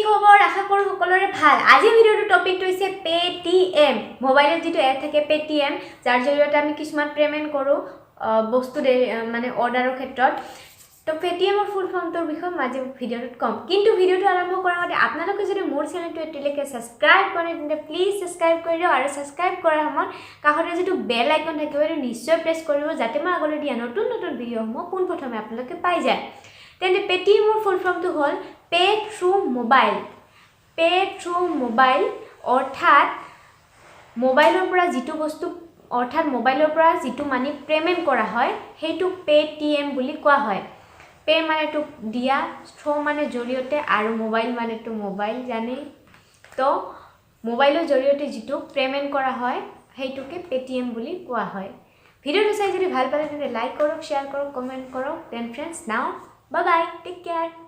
খবৰ? আশা কৰোঁ সকলোৰে ভাল। আজি ভিডিঅ'টোৰ টপিকটো হৈছে পে'টিএম। মোবাইলত যিটো এপ থাকে পে'টিএম, যাৰ জৰিয়তে আমি কিছুমান পে'মেণ্ট কৰোঁ বস্তু মানে অৰ্ডাৰৰ ক্ষেত্ৰত। তো পে'টিএমৰ ফুল ফৰ্মটোৰ বিষয়ে মই আজি ভিডিঅ'টোত ক'ম। কিন্তু ভিডিঅ'টো আৰম্ভ কৰাৰ আগতে আপোনালোকে যদি মোৰ চেনেলটো এতিয়ালৈকে ছাবস্ক্ৰাইব কৰে, তেন্তে প্লিজ ছাবস্ক্ৰাইব কৰি দিয়ক আৰু ছাবস্ক্ৰাইব কৰাৰ সময়ত কাষতে যিটো বেল আইকন থাকিব, সেইটো নিশ্চয় প্ৰেছ কৰিব, যাতে মই আগলৈ দিয়া নতুন নতুন ভিডিঅ'সমূহ পোনপ্ৰথমে আপোনালোকে পাই যায়। তেন্তে পে'টিএমৰ ফুল ফৰ্মটো হ'ল pay through mobile. Pay through mobile অৰ্থাৎ মোবাইলৰ পৰা যিটো বস্তু, অৰ্থাৎ মোবাইলৰ পৰা যিটো মানি পে'মেণ্ট কৰা হয়, সেইটো পে'টিএম বুলি কোৱা হয়। পে' মানেতো দিয়া, থ্ৰু মানে জৰিয়তে আৰু মোবাইল মানেতো মোবাইল জানেই। তো মোবাইলৰ জৰিয়তে যিটো পে'মেণ্ট কৰা হয়, সেইটোকে পে'টিএম বুলি কোৱা হয়। ভিডিঅ'টো চাই যদি ভাল পালে, তেন্তে লাইক কৰক, শ্বেয়াৰ কৰক, কমেণ্ট কৰক। Then friends, now bye bye, take care.